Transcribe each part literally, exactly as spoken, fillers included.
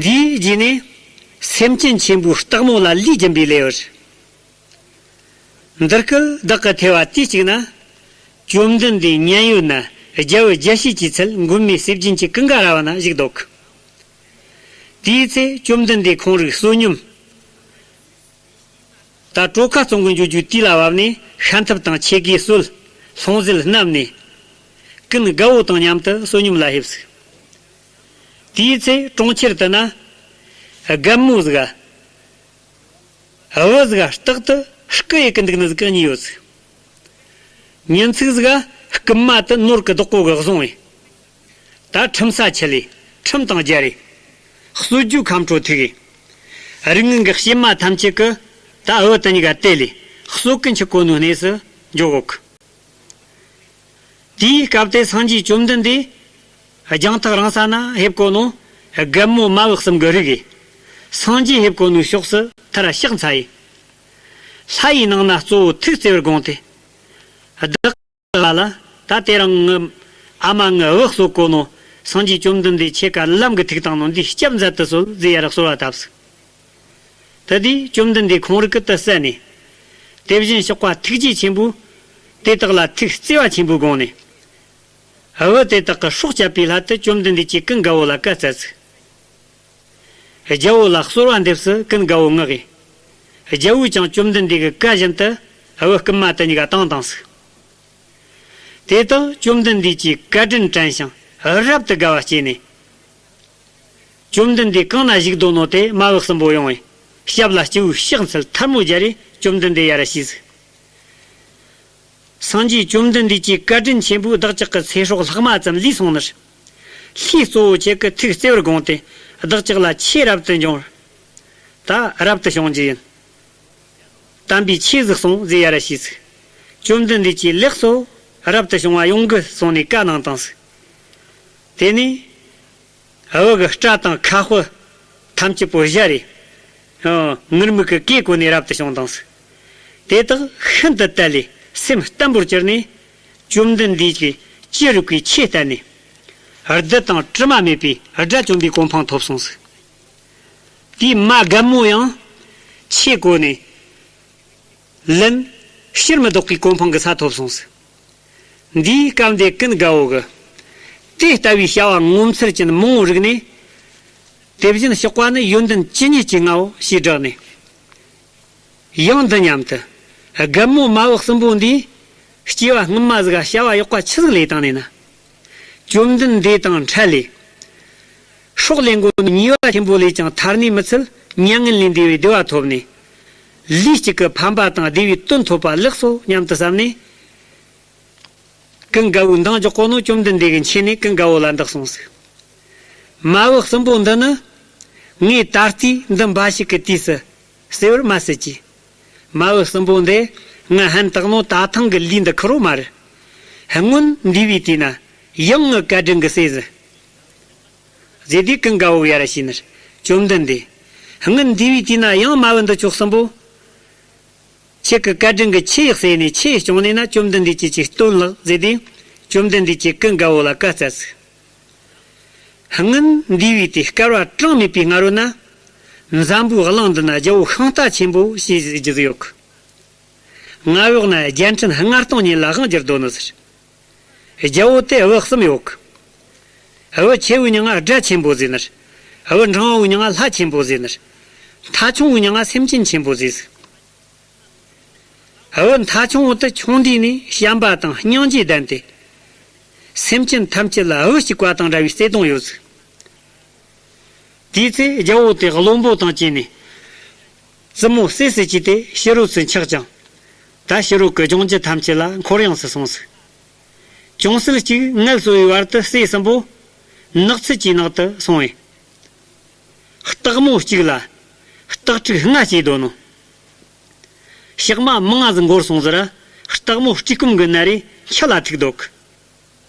འདིའི་རྗེས་ནས་སེམས་ཅན་ཆེན་པོའི་སྟག་མོ་ལ་ལུས་སྦྱིན་པའི་ལེའུ་རེད། འདི་སྐབས་བདག་གི་ཐོས་པ་དུས་གཅིག་ན། བཅོམ་ལྡན་འདས་མཉན་ཡོད་ན་རྒྱལ་བུ་རྒྱལ་བྱེད་ཀྱི་ཚལ་མགོན་མེད་ཟས་སྦྱིན་གྱི་ཀུན་དགའ་ར་བ་ན་བཞུགས་འདུག། དེའི་ཚེ་བཅོམ་ལྡན་འདས་ཁོང་རིག་བསོད་སྙོམས། ད་གྲོ་ཁ་བཙོང་གི་འགྱོ་རྒྱུའི་དུས་ལ་བབ་ནས་ཤམ་ཐབས་དང་ཆས་གོས་གསོལ། ལྷུང་བཟེད་བསྣམས་ནས། ཀུན་དགའ་བོ་དང་མཉམ་དུ་བསོད་སྙོམས་ལ་ཕེབས་སོ། དེའི་ཚེ་གྲོང་ཁྱེར་དུ་ན། རྒན་མོ་ཟིག་ག། བུ་ཟིག་ག་རྟག་ཏུ་རྐུ་ཡེ་གི་འདུག་ནི་ཟིག་གཉིས་ཡོད་ཟིག། ཉིན་ཚིགས་ཟིག་ག་རྐུན་མ་དེ་ནོར་གི་བདག་པོ་གིས་བཟུང་བས། ད་ཁྲིམས་ས་ཁྲིད་ལས་ཁྲིམས་དང་སྦྱར་རེ། གསོད་རྒྱུའི་ཁ་འཕྲོ་ཐུག་གེ། རིགས་ངན་གྱི་བྱེ་མ་ཐམས་ཅད་ཀྱིས་ད་བུ་དེ་གཉིས་ཀ་དེད་ལས་གསོད་གི་འཆི་གོ་ནོའི་གནས་སུ་འཇོག་གོ་གི། དེའི་སྐབས་དེ་སངས་རྒྱས་བཅོམ་ལྡན་འདས་རྒྱང་ཐག་རིང་ས་ན་ཕེབས་གོ་ནོ་རྒན་མོ་མ་བུ་གསུམ་གྱི་རིགས་ཀྱིས་སངས་རྒྱས་ཕེབས་གོ་ནོའི་ཕྱོགས་སུ་མཐར་གཤེགས་འཚལ་ཡེ། ལྷ་ཡི་ནང་ན་གཙོ་བོ་ཐུགས་བརྩེ་བར་དགོངས་ཏེ། བདག་ལ་ལ་ད་དེ་རིང་ངི་ཨ་མ་ངི་བུ་གསོད་གོ་ནོ་སངས་རྒྱས་བཅོམ་ལྡན་འདས་ཁྱེད་ཀ་ལམ་གྱི་ཐུག་བཏང་ནོ་འདི་སྐྱབས་མཛད་དུ་གསོལ་ཟེར་ཡར་གསོལ་བ་བཏབ་སོ། དེ་དུས་བཅོམ་ལྡན་འདས་ཁོང་རིགས་ཀྱིས་དེ་གསན་ནས། དེ་བཞིན་གཤེགས་པ་ཐུགས་རྗེ་ཆེན་པོས་དེ་དག་ལ་ཐུགས་བརྩེ་བ་ཆེན་པོས་དགོངས་ནས། བུ་དེ་དག་གི་སྲོག་བསྐྱབས་པའི་སླད་དུ་བཅོམ་ལྡན་འདས་ཀྱིས་ཀུན་དགའ་བོ་ལ་བཀའ་སྩལ་ཟིག། རྒྱལ་བོ་ལ་གསོལ་བ་འདེབས་སུ་ཀུན་དགའ་བོ་མངགས་ཡེ། རྒྱལ་བོས་ཀྱང་བཅོམ་ལྡན་འདས་ཀྱི་བཀའ་བཞིན་དུ་བུ་རྐུན་མ་དེ་གཉིས་ཀ་བཏང་བཏང་ཟིག། དེ་དག་བཅོམ་ལྡན་འདས་ཀྱི་བཀའ་དྲིན་དྲན་ཞིང་རབ་ཏུ་དགའ་བ་སྐྱེས་ནས། བཅོམ་ལྡན་འདས་གང་ན་བཞུགས་འདུག་ནོ་དེ་མ་བུ་གསུམ་པོ་ཡོང་བས་ཞབས་ལ་སྤྱི་བོས་ཕྱག་འཚལ་ཐལ་མོ་སྦྱར་རེ་བཅོམ་ལྡན་འདས་ཡར་ཞུས་ཟིག། སངས་རྒྱས་བཅོམ་ལྡན་འདས་ཀྱི་བཀའ་དྲིན་ཆེན་པོས་བདག་ཅག་གི་ཚེ་སྲོག་ལྷག་མ་ཙམ་ལུས་སོང་ནི། ལྷའི་གཙོ་བོ་ཁྱེད་ཀྱི་ཐུགས་བརྩེ་བར་དགོངས་ཏེ་བདག་ཅག་ལ་ཆོས་རབ་ཏུ་འབྱུང་བར། ད་རབ་ཏུ་བྱུང་རྒྱུ་ཡིན། དམ་པའི་ཆོས་ཟིག་གསུངས་ཟེར་ཡར་ཞུས་ཟིག། བཅོམ་ལྡན་འདས་ཀྱིས་ལེགས་སོ། རབ་ཏུ་བྱུང་བ་ཡོང་གི་གསུངས་ནས་བཀའ་གནང་བཏང་ཟིག། དེ་ནས་བུ་གི་སྐྲ་དང་ཁ་དཔུ་ཐམས་ཅད་པོ་བཞར་རེ། ཨ། ངུར་སྨྲིག་གི་གོས་གོན་ནས་རབ་ཏུ་བྱུང་བཏང་ཟིག། དེ་དག་ཤིན་ཏུ་དད་ལས་སེམས་བརྟན་པོར་གྱུར་ནས། བཅོམ་ལྡན་འདས་ཀྱིས་ཅི་རིགས་པའི་ཆོས་བསྟན་ནས། བདུད་དང་དྲི་མ་མེད་པའི་དགྲ་བཅོམ་པའི་གོ་འཕང་ཐོབ་སོང་ཟིག། དེའི་མ་རྒན་མོ་ཡང་ཆོས་གོ་ནས། ལན། ཕྱིར་མི་ལྡོག་པའི་གོ་འཕང་གི་ས་ཐོབ་སོང་ཟིག། འདིའི་སྐབས་འདི་ཀུན་དགའ་བོ་གིས། དེ་ལྟ་བུའི་བྱ་བ་ངོ་མཚར་ཅན་མང་བོ་རིག་ནས། དེ་བཞིན་གཤེགས་པ་ནི་ཡོན་ཏན་ཇི་སྙེད་ཅིག་མངའོ་ཞེས་བསྒྲགས་ནས། ཡང་འདི་སྙམ་དུ། རྒན་མོ་མ་བུ་གསུམ་པོ་འདིས་སྐྱེ་བ་སྔོན་མ་ཟིག་ག་བྱ་བ་ཡག་པ་ཆི་ཟིག་ལས་བཏང་ནས་ན། བཅོམ་ལྡན་འདས་དང་འཕྲད་ལས། སྲོག་ལེན་དགོས་ནི་ཉེས་པ་ཆེན་པོ་ལས་ཀྱང་ཐར་ནས་མི་ཚད་མྱ་ངན་ལས་འདས་པའི་བདེ་བ་ཐོབ་ནས། ལུས་གཅིག་གི་ཕན་པ་དང་བདེ་བའི་དོན་ཐོབ་པ་ལེགས་སོ་སྙམ་དུ་བསམ་ནས། ཀུན་དགའ་བོས་འདང་རྒྱག་གོ་ནོ་བཅོམ་ལྡན་འདས་ཀྱི་མཆན་ནས་ཀུན་དགའ་བོ་ལ་འདི་གསུངས་ཟིག། མ་བུ་གསུམ་པོ་འདི་ནི། ངས་ད་ལྟའི་འདི་འབའ་ཞིག་གི་དུས་སུ་གསོད་པར་མ་བྱེད་ཀྱིས། མ་བུ་གསུམ་པོ་འདི་ངའི་ཕན་བཏགས་ནོ་ད་ཐེངས་ཀྱི་ལུས་འདི་ཁེར་རོ་མ་རེད། སྔོན་འདས་པའི་དུས་ན་ཡང་ངའི་བཀའ་དྲིན་གྱིས་གསོས་ཟིག། ཟེར་དུས་ཀུན་དགའ་བོ་ཡར་ཞུས་ནས། བཅོམ་ལྡན་འདས། སྔོན་འདས་པའི་དུས་ན་ཡང་མ་བུ་འདི་ཁྱོད་གསུམ་པོ། ཁྱེད་ཀྱི་བཀའ་དྲིན་གྱིས་ཆོས་ཡག་གསན་ནས་ཆོས་སྐྱོང་ནས་ན་བཅོམ་ལྡན་འདས་ཀྱིས་ཅིག་སྟོན་ལགས་ཟེར་ཏེ། བཅོམ་ལྡན་འདས་ཀྱིས་ཀུན་དགའ་བོ་ལ་བཀའ་སྩལ་ཟིག། སྔོན་འདས་པའི་དུས་བསྐལ་པ་གྲངས་མེད་པའི་སྔ་རོལ་ན། འཛམ་བུའི་གླིང་འདི་ན་རྒྱལ་པོ་ཤིང་རྟ་ཆེན་པོ་ཞེས་ཟེར་རྒྱུ་ཟིག་ཡོད་གི། མངའ་འོག་ན་རྒྱལ་ཕྲན་ལྔ་སྟོང་ཉིད་ལ་དབང་བསྒྱུར་དོ་ནི་ཟེར། རྒྱལ་པོ་དེ་བུ་གསུམ་ཡོད་གི། བུ་ཆེ་བོའི་མྱིང་ང་དགྲ་ཆེན་པོ་ཟེར་ནི་རེད། བུ་འབྲིང་བོའི་མྱིང་ང་ལྷ་ཆེན་པོ་ཟེར་ནི་རེད། མཐའ་ཆུང་བོའི་མྱིང་ང་སེམས་ཅན་ཆེན་པོ་ཟེར་ཟིག། བུ་མཐའ་ཆུང་བོ་དེ་ཆུང་དུས་ནས་བྱམས་པ་དང་སྙིང་རྗེ་ལྡན་ཏེ། སེམས་ཅན་ཐམས་ཅད་ལ་བུ་གཅིག་པ་དང་འདྲ་བའི་བརྩེ་གདུང་ཡོད་ཟིག། དེའི་ཚེ་རྒྱལ་པོ་དེ་བློན་པོ་དང་བཅས་ནས། བཙུན་མོ་སྲས་སུ་བྱས་ཏེ་ཕྱི་རོལ་དུ་འཁྱག་ཅིང་། ད་ཕྱི་རོལ་གྱི་ལྗོངས་རྒྱུ་ཐམས་ཅད་ལ་འཁོར་ཡངས་སུ་སོང་ཟིག། ཅུང་ཟད་ཅིག་ངལ་གསོ་བའི་བར་དུ་སྲས་གསུམ་པོ་ནགས་ཚལ་གྱི་ནང་དུ་སོང་བས། སྟག་མོ་གཅིག་ལ་སྟག་ཕྲུག་ལྔ་སྐྱེས་འདུག་ནོ། ཞག་མ་མང་ང་ཟིག་འགོར་སོང་ཟིག་ར། སྟག་མོ་བཀྲེས་སྐོམ་གྱིས་མནར་རེ་འཁྱག་ལ་ཐུག་འདུག།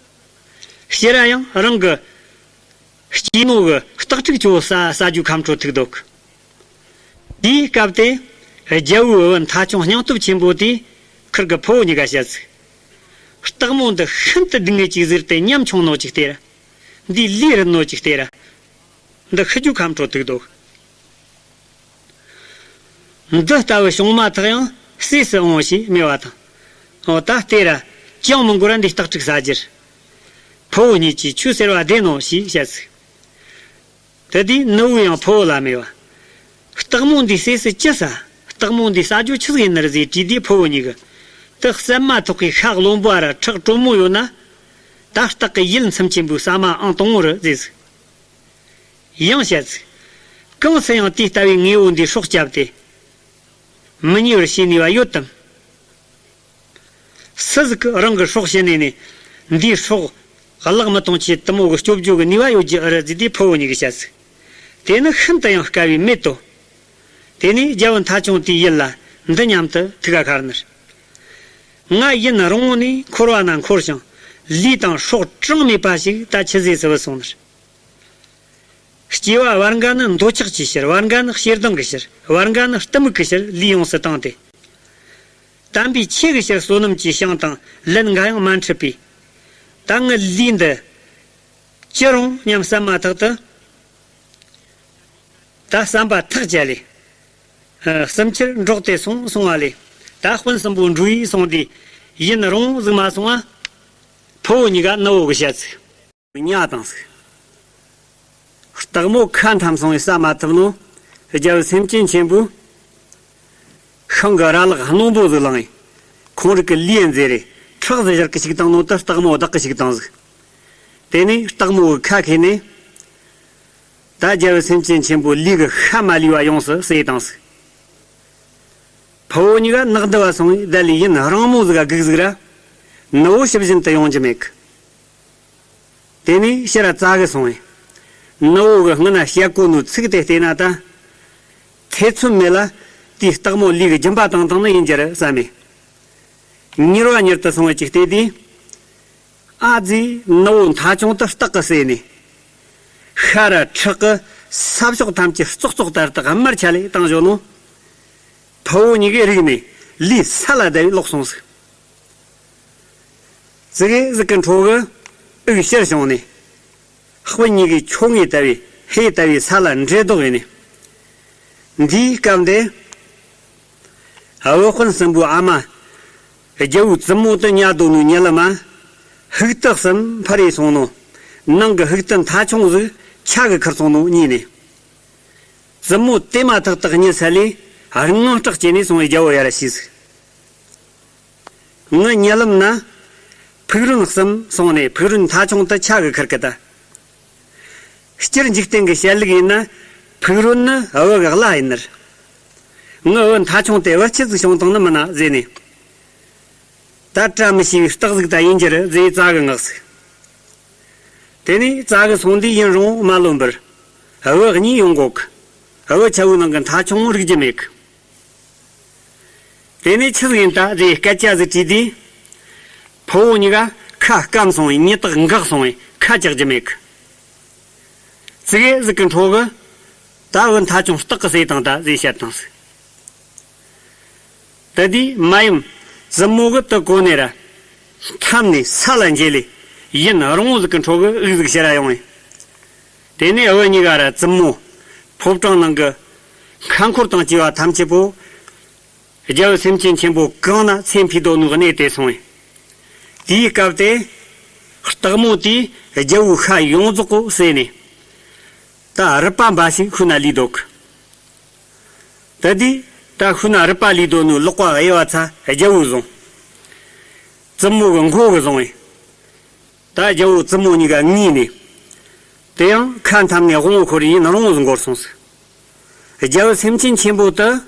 ཕྱིར་ར་ཡང་རང་གི་སྐྱེས་ནོ་གི་སྟག་ཕྲུག་ཆོ་ཟ་ཟ་རྒྱུ་ཁམས་ཁྲོ་ཐུག་འདུག། དེའི་སྐབས་དེ་རྒྱལ་པོའི་བུ་མཐའ་ཆུང་སྙིང་སྟོབས་ཆེན་པོ་དེས་ཁུར་གི་ཕུ་བོ་གཉིས་ཀ་བཤད་ཟིག། སྟག་མོ་འདི་ཤིན་ཏུ་སྡུག་བསྔལ་གྱི་ཟུར་དེ་ཉམ་ཆུང་ནོ་ཅིག་སྟེར། འདིའི་ལུས་རིང་ནོ་ཅིག་སྟེར། འདི་ཤི་རྒྱུ་ཁ་འཕྲོ་ཐུག་འདུག་འདི་ལྟ་བུ་བྱུང་མ་ཐག་ཡང་ཟས་སུ་འོང་ཞེས་སྨྲས་པ་དང་། འོ་ད་ལྟོས་ར། ཅང་མི་འགོར་ར་འདིའི་སྟག་ཕྲུག་ཟ་རྒྱུར། ཕུ་བོ་གཉིས་ཀྱིས་ཆོས་ཟེར་བ་བདེན་ནོ་ཞེས་བཤད་ཟིག་དེ་དུས་ནུ་བོས་ཡང་ཕུ་བོ་ལ་སྨྲས་པ། སྟག་མོ་འདིས་ཟས་སུ་ཅི་ཟ། སྟག་མོ་འདིས་ཟ་རྒྱུ་ཆི་ཟིག་ཡིན་ནི་རེད་ཟེར་དྲིས་དུས་ཕུ་བོ་གཉིས་ཀྱིས། དེ་གསད་མ་ཐག་གི་ཤ་རློན་པོ་ར་ཁྲག་དྲོན་མོ་ཡོད་ན། ད་སྟག་གི་ཡིད་ཚིམ་ཆེན་པོའི་ཟ་མ་ཨང་དང་པོ་རེད་ཟེར་ཟིག་ཡང་བཤད་ཟིག་གང་སུ་ཡང་དེ་ལྟ་བུའི་དངོས་པོ་འདིའི་སྲོག་བསྐྱབས་ཏེ། མི་ཉེས་པར་བྱས་ནུས་པ་ཡོད་དམ། སུ་ཟིག་གིས་རང་གི་སྲོག་བྱིན་ནས་ནི། འདིའི་སྲོག་བརླག་མི་གཏོང་ཆེད་དེ་མོ་གི་སྐྱོབ་རྒྱུ་གི་ནུས་པ་ཡོད་རྒྱུ་ཨེ་རེད་ཟེར་དུས་ཕུ་བོ་གཉིས་ཀྱིས་བཤད་ཟིག་དེ་ནི་ཤིན་ཏུ་ཡང་དཀའ་བའི་མེད་དོ། དེ་ནས་རྒྱལ་པོ་མཐའ་སྐྱོང་དེའི་ཡིད་ལ་འདི་སྙམ་དུ་ཐུགས་ཁར་ནར། ང་ཡུན་རིང་པོ་ནས་འཁོར་བ་ན་འཁོར་ཞིང་ལུས་དང་སྲོག་གྲངས་མེད་པ་ཞིག་ད་ཆི་ཟེར་སུ་བུད་སོང་ནར། སྐྱེ་བ་བར་འགའ་ནི་འདོད་ཆགས་ཀྱི་ཕྱིར། བར་འགའ་ནི་ཞེ་སྡང་གི་ཕྱིར། བར་འགའ་ནི་གཏི་མུག་གི་ཕྱིར་ལུས་ཡོངས་སུ་བཏང་སྟེ། དམ་པའི་ཆོས་ཀྱི་ཕྱིར་བསོད་ནམས་ཀྱི་ཞིང་དང་ལན་འགའ་ཡང་མ་འཕྲད་པས། ད་ངའི་ལུས་འདི་ཅི་རུང་སྙམ་བསམ་མ་ཐག་ཏུ། ད་བསམ་པ་ཐག་བཅད་ལས། ཨ། གསུམ་ཆར་འགྲོགས་ཏེ་སོང་སོང་བ་ལས། ད་སྤུན་གསུམ་པོ་འགྲོ་ཡི་སོང་དུས་ཡུན་རིང་པོ་ཟིག་མ་སོང་བ། ཕུ་བོ་གཉིས་ཀ་ནུ་བོ་གིས་བཤད་ཟིག་གཉའ་བཏང་ཟིག་སྟག་མོ་ཁ་འཐམ་སོང་བས་ཟ་མ་ཐུབ་ནོ། རྒྱལ་པོ་སེམས་ཅན་ཆེན་པོས་ཤིང་གི་ར་ལག་རྣོན་པོ་ཟིག་བླངས་ཡས། ཁོང་རིགས་ཀྱི་ལུས་འཛེར་རེ་ཁྲག་ཟིག་བཞུར་གི་བཅུག་བཏང་ནོ་དེ་སྟག་མོ་བདག་གིས་བཅུག་བཏང་ཟིག་དེ་ནས་སྟག་མོ་གི་ཁ་ཁེལ་ནས། ད་རྒྱལ་པོ་སེམས་ཅན་ཆེན་པོའི་ལུས་ཀྱི་ཤ་མ་ལུས་པ་ཡོངས་སུ་བསྲེས་བཏང་ཟིག་ཕུ་བོ་གཉིས་ཀ་ནགས་འདི་བ་སོང་བས་ད་ལས་ཡུན་རིང་མོ་ཟིག་ག་སྒུག་ཟིག་ར། ནུ་བོ་ཕྱི་བཞིན་དུ་ཡོང་རྒྱུ་མེད་གི་དེ་ནས་ཕྱིར་ར་བཙལ་གི་སོང་བས། ནུ་བོ་གིས་སྔོན་ན་བཤད་གོ་ནོའི་ཚིག་དེ་བལྟས་ན་ད། ཐེ་ཚོམ་མེད་ལ་དེའི་སྟག་མོ་ལུས་ཀྱི་སྦྱིན་པ་བཏང་བཏང་ནི་ཡིན་རྒྱུ་རེད་བསམས་ནས། མྱུར་བ་མྱུར་དུ་སོང་བས་ཅིག་བལྟས་དུས། ཨ་ཙི། ནུ་བོ་མཐའ་སྐྱོང་དེ་སྟག་གིས་བསྲེས་ནས། ཤ་ར་ཁྲག་གིས་ས་ཕྱོགས་ཐམས་ཅད་བཙོག་བཙོག་ལྟར་དུ་དམར་ཆ་ལས་བཏང་བཞག་ནོ། ཕུ་བོ་གཉིས་ཀས་རིག་ནས་ལུས་ས་ལ་བརྡབས་ལོག་སོང་ཟིག་ཙི་གེ་ཟིག་གི་འཕྲོ་གི་དབུགས་ཕྱིར་བྱུང་ནས། སྤུན་གཉིས་ཀས་ཁྱོ་ངའི་ལྟ་བས་ཧེ་ལྟ་བས་ས་ལ་འགྲེ་ལྡོག་ཡས་ནས། འདིའི་སྐབས་འདི། བུ་སྤུན་གསུམ་པོའི་ཨ་མ། རྒྱལ་པོའི་བཙུན་མོ་དེ་ཉལ་སྡོད་ནོའི་ཉལ་ལམ་མ། ཧུག་ཏུ་གསུམ་འཕུར་རེ་སོང་ནོ། ནང་གི་ཧུག་ཏུ་མཐའ་ཆུང་ཟིག་ཆ་གིས་ཁུར་སོང་ནོ་གཉིས་ནས། བཙུན་མོ་དེ་མ་ཐག་ཏུ་གཉིད་སད་ལས་དངངས་སྐྲག་སྐྱེས་ནས་སོང་བས་རྒྱལ་པོ་ཡར་ཞུས་ཟིག་ངའི་ཉལ་ལམ་ན་ཕུག་རོན་གསུམ་སོང་ནས་ཕུག་རོན་མཐའ་ཆུང་དེ་ཆ་གིས་ཁུར་གི་ད། སྤྱིར་འཇིག་རྟེན་གྱི་བཤད་ལུགས་ཡིན་ན་ཕུག་རོན་ནི་བུ་གི་བླ་ཡིན་ནི་རེད། ངའི་བུ་མཐའ་ཆུང་དེ་བུ་ཆི་ཟིག་བྱུང་བཏང་ནི་མིན་ན་ཟེར་ནས། ད་བཀྲ་མི་ཤིས་པའི་རྟགས་ཟིག་ད་ཡིན་རྒྱུ་རེད་ཟེར་རྩ་གི་ངག་ཟིག་དེ་ནས་རྩ་གི་སོང་དུས་ཡུན་རིང་པོ་མ་ལོན་པར། བུ་གཉིས་ཡོང་གོ་གི་བུ་ཆ་བོའི་ནང་གི་མཐའ་ཆུང་རིག་རྒྱུ་མེད་གི་དེ་ནས་ཆི་ཟིག་ཡིན་ད་ཟེར་སྐད་ཆ་ཟིག་དྲིས་དུས། ཕུ་བོ་གཉིས་ཀ་ཁ་སྐམ་སོང་བས་མྱི་དག་འགག་སོང་བས་ཁ་གྲག་རྒྱུ་མེད་གི་ཙི་གེ་ཟིག་གི་འཕྲོ་གི། ད་བུ་མཐའ་ཆུང་སྟག་གིས་བསྲེས་བཏང་ད་ཟེར་བཤད་བཏང་ཟིག་དེ་དུས་མ་ཡུམ་བཙུན་མོ་གིས་དེ་གོ་ནས་ར། འཐམས་ནས་ས་ལ་འགྱེལ་ལས་ཡུན་རིང་པོ་ཟིག་གི་འཕྲོ་གི་དབུགས་ཟིག་ཕྱིར་ར་ཡོང་བས། དེ་ནས་བུ་གཉིས་ཀ་ར་བཙུན་མོ་ཕོ་བྲང་ནང་གི་ཁ་འཁོར་དང་བཅས་པ་ཐམས་ཅད་པོ། རྒྱལ་པོ་སེམས་ཅན་ཆེན་པོ་གང་ན་ཚེ་འཕོས་སྡོད་ནོའི་གནས་དེ་སོང་བས། དེའི་སྐབས་དེ། སྟག་མོ་དེས་རྒྱལ་པོའི་ཤ་ཡོངས་རྫོགས་པོ་ཟོས་ནས། ད་རུས་པ་འབའ་ཞིག་ཤུལ་ན་ལུས་སྡོད་གི་དེ་དུས་ད་ཤུལ་ན་རུས་པ་ལུས་སྡོད་ནོའི་ལག་པ་གཡས་པ་ཚ་རྒྱལ་པོས་བཟུང་། བཙུན་མོ་གི་མགོ་གིས་བཟུང་བས། ད་རྒྱལ་པོ་བཙུན་མོ་གཉིས་ཀ་ངུས་ནས། དེ་ཡང་ཁ་འཐམས་ནས་དབང་པོ་འཁོར་ཡུན་རིང་པོ་ཟིག་འགོར་སོང་ཟིག་རྒྱལ་པོ་སེམས་ཅན་ཆེན་པོ་དེ།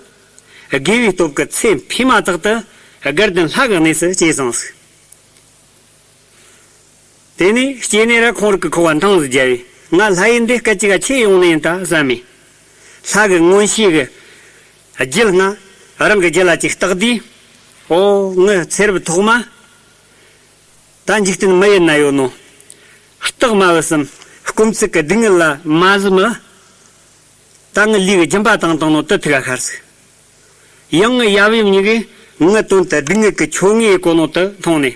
དགེ་བའི་སྟོབས་ཀྱིས་ཚེ་འཕོས་མ་ཐག་ཏུ་དགའ་ལྡན་ལྷ་གི་གནས་སུ་སྐྱེས་སོང་ཟིག་དེ་ནས་སྐྱེས་ནས་ར་ཁོང་རིགས་ཀྱིས་ཁོ་བ་འདང་ཟིག་བརྒྱབ་པས། ང་ལྷ་ཡུལ་འདི་སྐད་ཅིག་ག་ཆི་ཡོང་ནི་ཡིན་ད་བསམས་མས། ལྷ་གི་མངོན་ཤེས་ཀྱིས་རྒྱུད་ལྔ་རང་གི་རྒྱུད་ལ་ཅིག་བརྟགས་དུས། ཨོ། ངའི་ཚེ་རབས་ཐོག་མ། ད་འཇིག་རྟེན་མི་ཡུལ་ན་ཡོད་ནོ། སྟག་མ་བུ་གསུམ་སྐོམ་ཚིག་གི་སྡུག་བསྔལ་ལ་མ་བཟོད་མི། ད་ངའི་ལུས་ཀྱི་སྦྱིན་པ་བཏང་བཏང་ནོ་དེ་ཐུགས་ཁར་ཟིག་ཡང་ངའི་ཡབ་ཡུམ་གཉིས་ཀས་ངའི་དོན་དུ་སྡུག་བསྔལ་གྱི་ཆོ་ངེ་ཡེ་གོ་ནོ་དེ་མཐོང་ནས།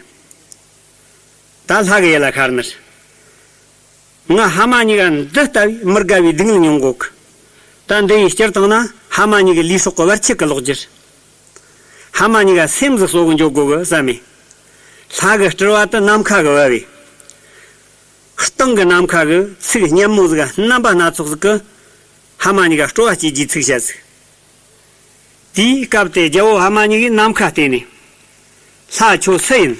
ད་ལྷ་གི་ཡུལ་ལ་ཤར་ནས། ང་ཕ་མ་གཉིས་ཀ་འདི་ལྟ་བུའི་མི་དགའ་བའི་སྡུག་བསྔལ་མྱོང་གོ་གི། ད་འདི་ཡི་སྤྱིར་བཏང་ན་ཕ་མ་གཉིས་ཀའི་ལུས་སྲོག་གི་བར་ཆད་ཀྱི་ལོག་རྒྱུ། ཕ་མ་གཉིས་ཀ་སེམས་ཟིག་གསོ་གི་འཇོག་དགོ་གི་བསམ་མེ། ལྷ་གི་སྤྲུལ་བ་དེ་ནམ་མཁའ་གི་བབས་བས། སྟེང་གི་ནམ་མཁའ་གི་ཚིག་སྙན་མོ་ཟིག་རྣམ་པ་སྣ་ཚོགས་ཟིག་གི་ཕ་མ་གཉིས་ཀ་སྤྲོ་བ་སྐྱེ་རྒྱུའི་ཚིག་བཤད་ཟིག། དེའི་སྐབས་དེ་རྒྱལ་པོ་ཕ་མ་གཉིས་ཀས་ནམ་མཁའ་བལྟས་ནས། ལྷ་ཁྱོད་སུ་ཡིན།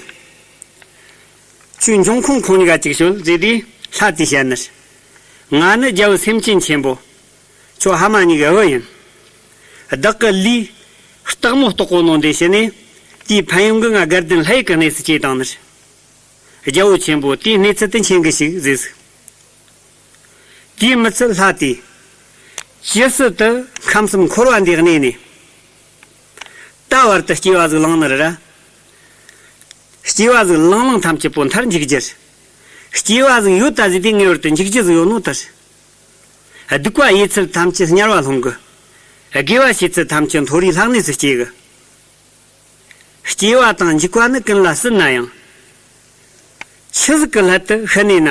ཁྱོའི་འབྱུང་ཁུངས་ཁོང་གཉིས་ཀ་ཅིག་ཤོད་ཟེར་དུས་ལྷ་དེས་བཤད་ནི། ང་ནི་རྒྱལ་པོ་སེམས་ཅན་ཆེན་པོ། ཁྱོད་ཕ་མ་གཉིས་ཀའི་བུ་ཡིན། བདག་གི་ལུས་སྟག་མོ་བཏོག་གོ་ནོ་འདི་བྱིན་ནས། དེའི་ཕན་ཡོན་གྱིས་ང་དགའ་ལྡན་ལྷ་ཡུལ་གྱི་གནས་སུ་སྐྱེས་བཏང་ནི། རྒྱལ་པོ་ཆེན་པོ། དེའི་གནས་ཚུལ་དེ་མཁྱེན་གི་ཞིག་ཟེར་ཟིག། དེའི་མི་ཚད་ལྷ་དེས། ཇི་སྲིད་དུ་ཁམས་གསུམ་འཁོར་བ་འདིའི་གནས་ནས། ད་བར་དུ་སྐྱེ་བ་ཟིག་བླངས་ནི་རེད་ར། སྐྱེ་བ་ཟིག་བླངས་བླངས་ཐམས་ཅད་པོ་མཐར་འཇིག་རྒྱུ། སྐྱེ་བ་ཟིག་ཡོད་ད་ཟེར་དུས་ངེས་པར་དུ་འཇིག་རྒྱུ་ཟིག་ཡོད་ནོ་ལྟར། སྡིག་པ་ཡེད་ཚད་ཐམས་ཅད་དམྱལ་བ་ལྷུང་གི། དགེ་བ་བྱེད་ཚད་ཐམས་ཅད་མཐོ་རིས་ལྷ་གནས་སུ་སྐྱེ་གི། སྐྱེ་བ་དང་འཇིག་པ་ནི་ཀུན་ལ་སྲིད་ན་ཡང་། ཆི་ཟིག་གི་སླད་དུ་ཤི་ནས་ན།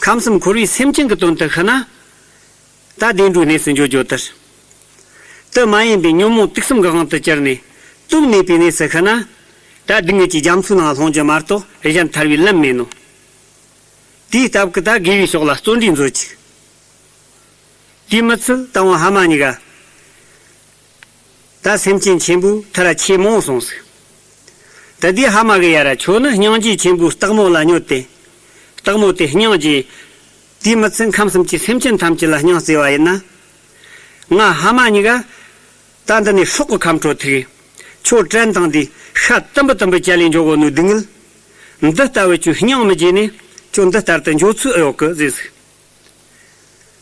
ཁམས་གསུམ་འཁོར་བའི་སེམས་ཅན་གྱི་དོན་དུ་ཤི་ན། ད་བདེ་འགྲོའི་གནས་སུ་འགྱོ་རྒྱུ་དེར། དེ་མ་ཡིན་པའི་ཉོན་མོངས་དུག་གསུམ་གྱི་དབང་དུ་གྱུར་ནས་དོན་མེད་པའི་གནས་སུ་ཤི་ན། ད་སྡུག་བསྔལ་གྱི་རྒྱ་མཚོའི་ནང་ལྷུང་རྒྱུ་མ་གཏོགས་གཞན་ཐར་བའི་ལམ་མེད་ནོ། དེའི་སྟབས་ཀྱིས་ད་དགེ་བའི་ཕྱོགས་ལ་བརྩོན་འགྲུས་མཛོད་ཅིག། དེའི་མི་ཚད་ད་བར་ཕ་མ་གཉིས་ཀ། ད་སེམས་ཅན་ཆེན་པོའི་མཐར་ཆེས་མང་བོ་སོང་ཟིག། དེ་དུས་ཕ་མ་གིས་ཡར་ཁྱོད་ནི་སྙིང་རྗེ་ཆེན་པོའི་སྟག་མོ་ལ་སྨྱོས་ཏེ། སྟག་མོ་དེ་སྙིང་རྗེ། དེའི་མི་ཚད་ཁམས་གསུམ་གྱི་སེམས་ཅན་ཐམས་ཅད་ལ་སྙིང་བརྩེ་བ་ཡིན་ན། ང་ཕ་མ་གཉིས་ཀ་ད་འདི་ནས་སྲོག་གི་ཁམས་འཕྲོ་ཐུག་གི། ཁྱོད་བྲན་བཏང་དུས་ཤ་དུམ་བུ་དུམ་བུ་བཅད་ལས་འཇོག་གོ་ནོའི་སྡུག་བསྔལ། འདི་ལྟ་བུ་ཁྱོད་སྙིང་མི་རྗེ་ནས་ཁྱོད་འདི་ལྟར་དུ་འགྱོ་ཚུལ་ཨེ་ཡོད་གི་ཟེར་ཟིག།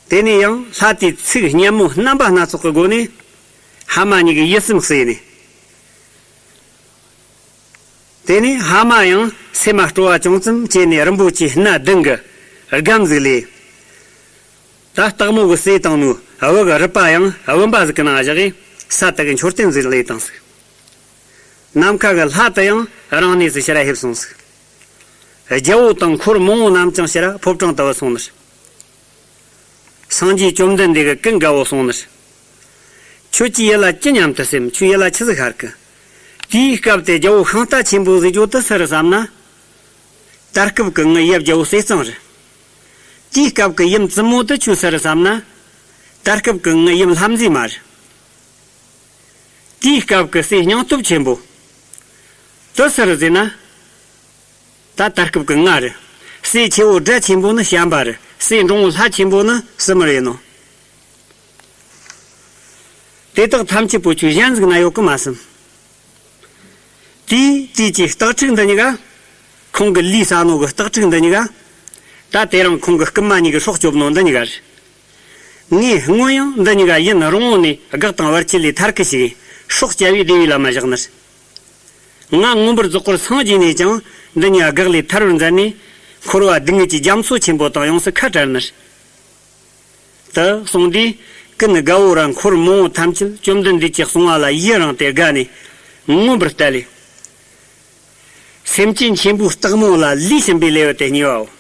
དེ་ནས་ཡང་ལྷ་དེས་ཚིག་སྙན་མོ་རྣམ་པ་སྣ་ཚོགས་ཀྱི་སྒོ་ནས་ཕ་མ་གཉིས་ཀྱི་ཡིད་སེམས་གསོས་ནས། དེ་ནས་ཕ་མ་ཡང་སེམས་མ་སྤྲོ་བ་ཅུང་ཙམ་སྐྱེས་ནས་རིན་པོ་ཆེའི་སྣ་བདུན་གྱི་སྒམ་ཟིག་ལས། ད་སྟག་མོ་གིས་བསྲེས་བཏང་ནོའི་བུ་གི་རུས་པ་ཡང་བུམ་པ་ཟིག་གི་ནང་བཞག་གིས་ས་དེ་གི་མཆོད་རྟེན་ཟིག་ལས་བཏང་ཟིག། ནམ་མཁའ་གི་ལྷ་དེ་ཡང་རང་གནས་སུ་ཕྱིར་ཕེབས་སོང་ཟིག། རྒྱལ་པོ་དང་འཁོར་མང་པོ་རྣམས་ཀྱང་ཕྱིར་ཕོ་བྲང་དུ་བུད་སོང་ནི། སངས་རྒྱས་བཅོམ་ལྡན་འདས་ཀྱིས་ཀུན་དགའ་བོ་གསུངས་ནི། ཁྱོད་ཀྱི་ཡིད་ལ་ཅི་སྙམ་དུ་སེམས། ཁྱོའི་ཡིད་ལ་ཆི་ཟིག་ཤར་གི། དེའི་སྐབས་དེ་རྒྱལ་པོ་ཤིང་རྟ་ཆེན་པོ་ཟེར་རྒྱུ་དེ་སུ་རེད་བསམ་ན། ད་སྐབས་ཀྱི་ངའི་ཡབ་རྒྱལ་པོ་ཟས་གཙང་རེད། དེའི་སྐབས་ཀྱི་ཡུམ་བཙུན་མོ་དེ་ཁྱོད་སུ་རེད་བསམ་ན། ད་སྐབས་ཀྱི་ངའི་ཡུམ་ལྷ་མཛེས་མ་རེད། དེའི་སྐབས་ཀྱི་སྲས་སྙིང་སྟོབས་ཆེན་པོ་དེ་སུ་རེད་ཟེར་ན། ད་ད་སྐབས་ཀྱི་ང་རེད། སྲས་ཆེ་བོ་སྒྲ་ཆེན་པོ་ནི་བྱམས་པ་རེད། སྲས་འབྲིང་བོ་ལྷ་ཆེན་པོ་ནི་སྲིན་མོ་རེད་ནོ། དེ་དག་ཐམས་ཅད་པོ་ཁྱོད་གཞན་ཟིག་ན་ཡོད་གི་མ་བསམ། དེའི་དུས་ཀྱི་སྟག་ཕྲུག་འདི་གཉིས་ཀ། ཁོང་གི་ལུས་ཟ་ནོ་གི་སྟག་ཕྲུག་འདི་གཉིས་ཀ། ད་དེ་རིང་ཁོང་གི་རྐུན་མ་གཉིས་ཀྱི་སྲོག་སྐྱོབ་ནོ་འདི་གཉིས་ཀ་རེད། ངས་སྔོན་ཡང་འདི་གཉིས་ཀ་ཡུན་རིང་བོ་ནས་སྒེག་དང་བར་ཆད་ལས་ཐར་གི་ཞིག་སྲོག་བསྐྱབས་པས་བདེ་བའི་ལམ་མ་བཞག་ནི། ང་མངོན་པར་རྫོགས་པར་སངས་རྒྱས་ནས་ཀྱང་འདི་གཉིས་ཀ་སྒེག་ལས་ཐར་བར་མཛད་ནས། འཁོར་བ་སྡུག་བསྔལ་གྱི་རྒྱ་མཚོ་ཆེན་པོ་དང་ཡོངས་སུ་ཁ་བྲལ་ནི། དེ་གསུངས་དུས་ཀུན་དགའ་བོ་ར་འཁོར་མང་པོ་ཐམས་ཅད་བཅོམ་ལྡན་འདས་ཀྱི་གསུང་བ་ལ་ཡི་རངས་ཏེ་དགའ་ནས་མངོན་པར་བལྟ་ལས། སེམས་ཅན་ཆེན་པོའི་སྟག་མོ་ལ་ལུས་ཕྱིན་པའི་ལེའུ་སྟེ་གཉིས་པའོ།